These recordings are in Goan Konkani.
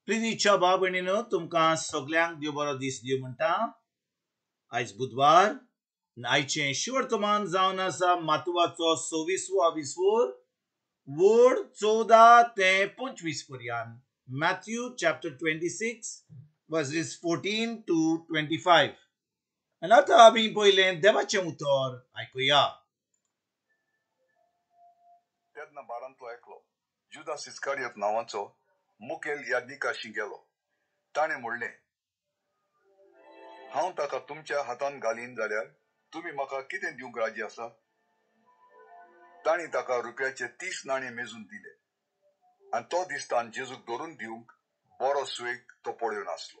प्रितीच्या भाव भयणीनो, तुमकां सगल्यांक देव बरो दीस दिवं म्हणटा. आयज बुधवार, आयचें शिवर्तमान जावन आसा मातुवाचो 26वो विसवोर, वोड 14 ते 25 पर्यंत. Matthew chapter 26 verses 14 to 25. आनी आतां आमी पयलें देवाचें उतर आयकुया. तेन्ना बारांतलो एकलो जुदास इस्कारियोत नांवाचो मुखेल याज्ञिकाशी गेलो. ताणें म्हणलें, हांव ताका तुमच्या हातान घालीन जाल्यार तुमी म्हाका कितें दिवंक राजी आसात? तांणी ताका रुपयाचे 30 नाणे मेजून दिले आनी तो दिसतान जेजूक धरून दिवंक बरो सुवेक तो पळोवन आसलो.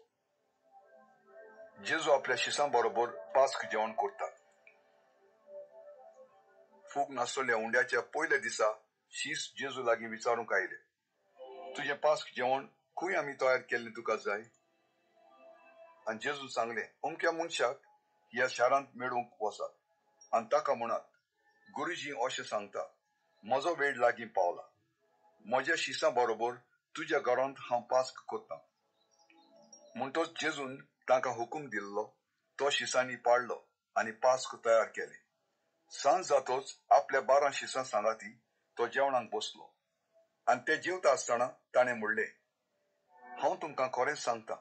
जेजू आपल्या शिसां बरोबर पास्क जेवण करता. फूग नासलेल्या उंड्याच्या पयल्या दिसा शीस जेजू लागीं विचारूंक आयले, तुजें पास्क जेवण खंय आमी तयार केल्लें तुका जाय? आनी जेजून सांगलें, अमक्या मनशाक ह्या शारांत मेळूंक वचात आनी ताका म्हणात, गुरुजी अशें सांगता, म्हजो वेळ लागीं पावला, म्हज्या शिसां बरोबर तुज्या घरांत हांव पास्क करतां. म्हणटच जेजून तांकां हुकूम दिल्लो, तो शिसांनी पाडलो आनी पास्क तयार केलें. सांज जातच आपल्या 12 शिसां सांगाती तो जेवणाक बसलो आनी ते जेवता आसतना ताणें म्हणलें, हांव तुमकां खरेंच सांगता,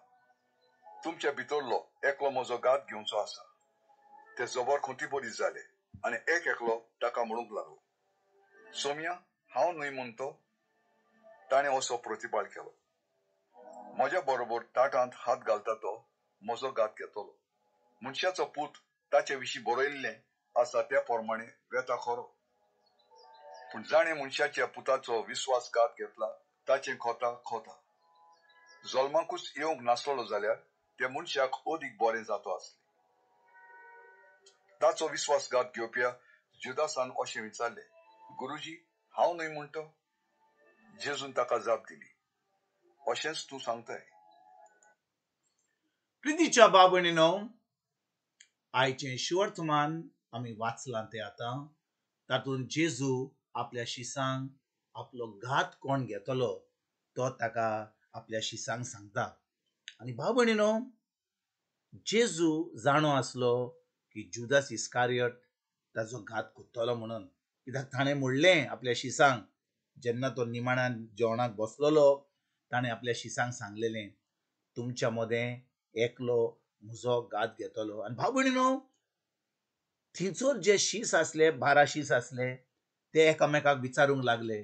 तुमच्या भितरलो एकलो म्हजो घात घेवचो आसा. ते जबर खोंती बरी जाले आनी एक एकलो ताका म्हणूंक लागलो, सोम्या, हांव न्हय म्हूण तो? ताणें असो प्रतिपाळ केलो, म्हज्या बरोबर ताटांत हात घालता तो म्हजो घात घेतलो. मनशाचो पूत ताचे विशीं बरयल्लें आसा त्या प्रमाणे वेता खरो, पूण जाणें मनशाच्या पुताचो विस्वासघात घेतला ताचें खोता खोता. जल्माकूच येवंक नासलो जाल्यार त्या मनशाक अदीक बरें जातो आसलें. ताचो विस्वासघात घेवप्या जुदासान अशें विचारलें, गुरुजी, हांव न्हय म्हणटो? जेजून ताका जाप दिली, अशेंच तूं सांगताय. प्रितीच्या भाव भयणीनो, आयचें शिवर्तमान आमी वाचलां तें आतां. तातूंत जेजू आपल्या शिसांक आपलो घात कोण घेतलो तो ताका आपल्या शिसांक सांगता. आनी भाव भयणीनो, जेजू जाणो आसलो की जुदास इस्कारियट ताचो घात करतलो म्हणून, कित्याक ताणें म्हणलें आपल्या शिसांक, जेन्ना तो निमाणान जेवणाक बसलेलो ताणें आपल्या शिसांक सांगलेलें, तुमच्या मदें एकलो म्हजो घात घेतलो. आनी भाव भयणीनो, थंयसर जे शीस आसले, 12 शीस आसले, ते एकामेकाक विचारूंक लागले,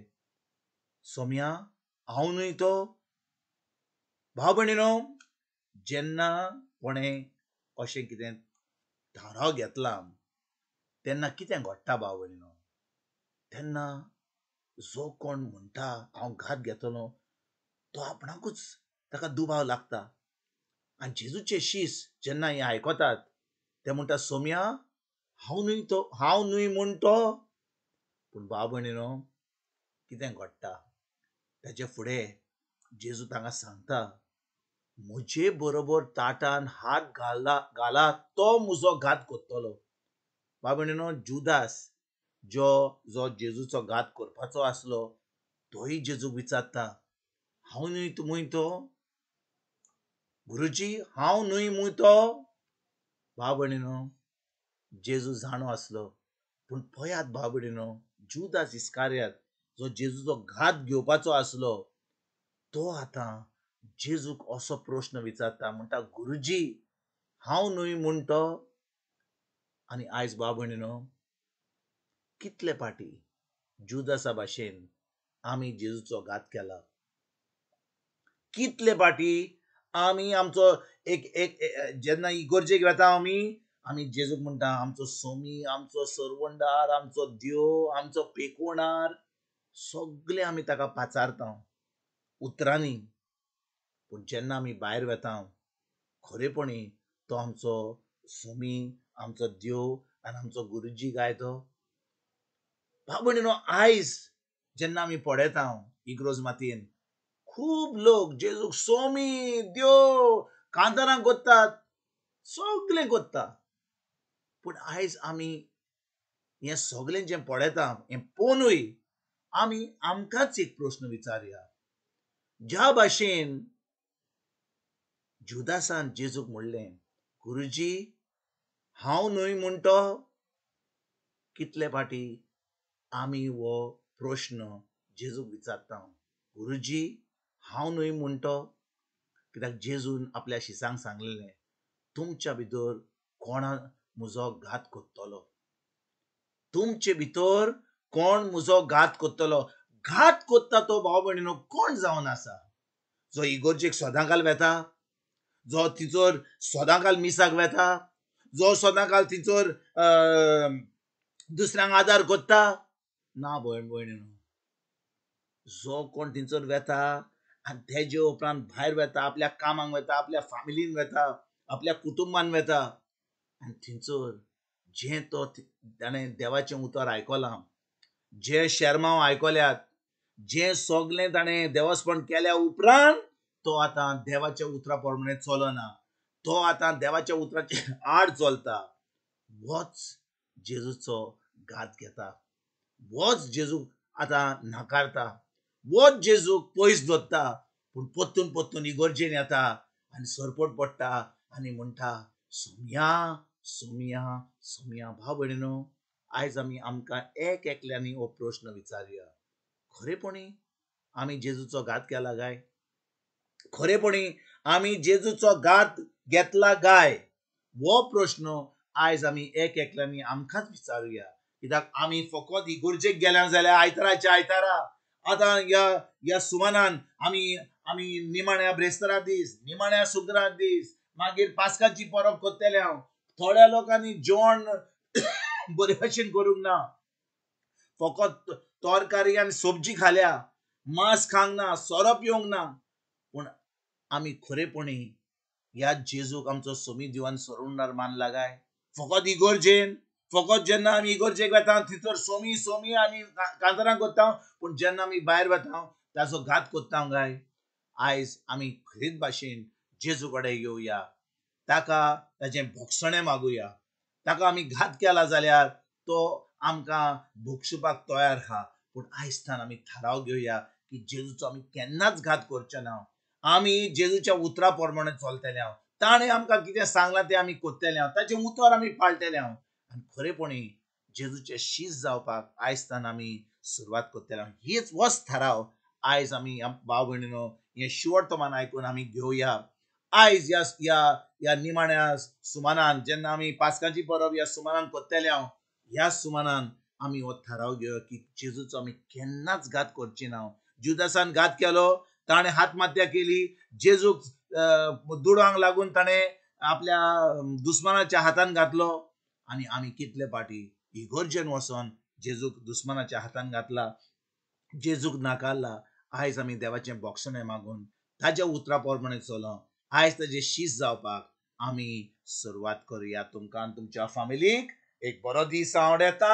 सोम्या, हांव न्हय तो? भाव भयणीनो, जेन्ना कोणें अशें कितें थाराव घेतला तेन्ना कितें घडटा भाव भयणीनो, तेन्ना जो कोण म्हणटा हांव घात घेतलो तो आपणाकूच ताका दुबाव लागता. आनी जेजूचे शीस जेन्ना हें आयकतात ते म्हणटा, सोम्या, हांव न्हय तो, हांव न्हय म्हूण तो. पूण भाव भयणीनो, कितें घडटा ताचे फुडें जेजू तांकां सांगता, म्हजे बरोबर ताटान हात घाला तो म्हजो घात करतलो. भाव भयणीनो, जुदास जो जेजूचो घात करपाचो आसलो तोय जेजूक विचारता, हांव न्हय मूय तो? गुरुजी, हांव न्हय मूय तो? भाव भयणीनो, जेजू जाणो आसलो. पूण पळयात भाव भयणीनो, जुदास इस्कारियत जो जेजूचो घात घेवपाचो आसलो तो आतां जेजूक असो प्रश्न विचारता, म्हणटा, गुरुजी, हांव न्हय म्हूण तो? आनी आयज भाव भयणीनो, कितले पाटी जुदासा भाशेन आमी जेजूचो घात केला. कितले पाटी आमी आमचो एक एक जेन्ना इगर्जेक वेता आमी जेजूक म्हणटा, आमचो सोमी, आमचो सरवंडार, आमचो देव, आमचो पेकोणार, सगळे आमी ताका पाचारता उतरांनी. पूण जेन्ना आमी भायर वेता खरेपणी तो आमचो सोमी, आमचो देव आनी आमचो गुरुजी काय तो. भाव भयणीनो, आयज जेन्ना आमी पळयता इग्रोज मातयेन खूब लोक जेजूक सोमी, देव, कांतारां करतात, सगळें करता. पूण आयज आमी हें सगळें जें पळयता हें पळोवनूय आमी आमकांच एक प्रश्न विचारया, ज्या भाशेन जुदासान जेजूक म्हणलें, गुरुजी हांव न्हय म्हूण तो? कितले फाटी आमी हो प्रश्न जेजूक विचारता, गुरुजी हांव न्हय म्हूण तो? कित्याक जेजून आपल्या शिसांक सांगलेलें, तुमच्या भितर कोणा म्हजो घात करतलो, तुमचे भितर कोण म्हजो घात करतलो. घात करता तो भाव भयणीनो कोण जावन आसा? जो इगोर्जेक सदांकाल वेता, जो तिचोर सदांकाल मिसाक वेता, जो सदांकाल तिचोर दुसऱ्यांक आदार करता? ना भयण भयणीनो, जो कोण तिचोर वेता आनी तेजे उपरांत भायर वेता, आपल्या कामाक वेता, आपल्या फामिलीन वेता, आपल्या कुटुंबान वेता आनी थंयसर जें तो ताणें देवाचें उतर आयकलां, जे शेरमांव आयकल्यात, जें सगलें ताणें देवस्पण केल्या उपरांत तो आतां देवाच्या उतरा प्रमाणे चलना, तो आतां देवाच्या उतराचे आड चलता. होच जेजूचो घात घेता, होच जेजूक आतां नाकारता, होच जेजूक पयस दवरता. पूण परतून परतून इगोर्जेन येता आनी सरपट पडटा आनी म्हणटा, सोमया सोमया सोमया. भाव भयणीनो, आयज आमी आमकां एक एकल्यांनी हो प्रश्न विचारुया, खरेपणी आमी जेजूचो घात केला काय? खरेपणी आमी जेजूचो घात घेतला काय? हो प्रश्न आयज आमी एक एकल्यांनी आमकांच विचारुया. कित्याक आमी फकत इगोर्जेक गेल्या जाल्यार आयताराच्या आयतारा, आतां ह्या ह्या सुमानान आमी आमी निमाण्या ब्रेस्तारा दीस, निमाण्या सुग्रा दीस, मागीर पास्काची परब करतले. हांव थोड्या लोकांनी जेवण बरे भशेन करूंक ना, फकत तरकारी आनी सब्जी खाल्या, मांस खावंक ना, सोरो पिवंक ना. पूण आमी खरेपणी ह्या जेजूक आमचो सोमी दिवान सोडून मानला काय? फकत इगोर्जेन, फकत जेन्ना आमी इगोर्जेक वेता थंयसर सोमी सोमी आनी कांतरां करता, पूण जेन्ना आमी भायर वेता ताचो घात करता काय? आयज आमी खरीच भाशेन जेजू कडेन येवया, ताका ताचें भोगसणें मागुया. ताका आमी घात केला जाल्यार तो आमकां भोगसुपाक तयार आहा. पूण आयज आमी थाराव घेवया की जेजूचो आमी केन्नाच घात करचे ना. आमी जेजूच्या उतरा प्रमाणे चलतले हांव, ताणें आमकां कितें सांगलां तें आमी करतले हांव, ताचें उतर आमी पाळटले हांव आनी खरेपणी जेजूचें शीस जावपाक आयज आमी सुरवात करतले हांव. हीच होच थाराव आयज आमी भाव भयणीनो हें शिवर्तमान आयकून आमी घेवया. आयज ह्या ह्या ह्या निमाण्या सुमानान जेन्ना आमी पास्काची परब ह्या सुमानान करतले हांव, ह्या सुमानान आमी हो थाराव घेवया की जेजूचो आमी केन्नाच घात करची ना. जुदासान घात केलो, ताणें आत्महत्या केली, जेजूक दुडवांक लागून ताणें आपल्या दुस्मानाच्या हातान घातलो. आनी आमी कितले फाटी इगोर्जेन वचोन जेजूक दुस्मानाच्या हातान घातला, जेजूक नाकारला. आयज आमी देवाचें भोगसणें मागून ताच्या उतरा प्रमाणे चलो, आयज ताजे शीस जावपाक आमी सुरवात करुया. तुमकां आनी तुमच्या फामिलीक एक बरो दीस आवडता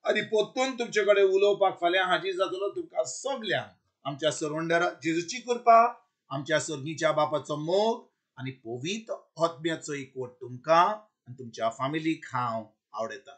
आनी परतून तुमचे कडेन उलोवपाक फाल्यां हाजीर जातलो. तुमकां सगल्यांक आमच्या सरवंडरा जेजूची कृपा, आमच्या सर्गीच्या बापाचो मोग आनी पवित्र आत्म्याचो एकवट तुमकां आनी तुमच्या फामिलीक हांव आवडटा.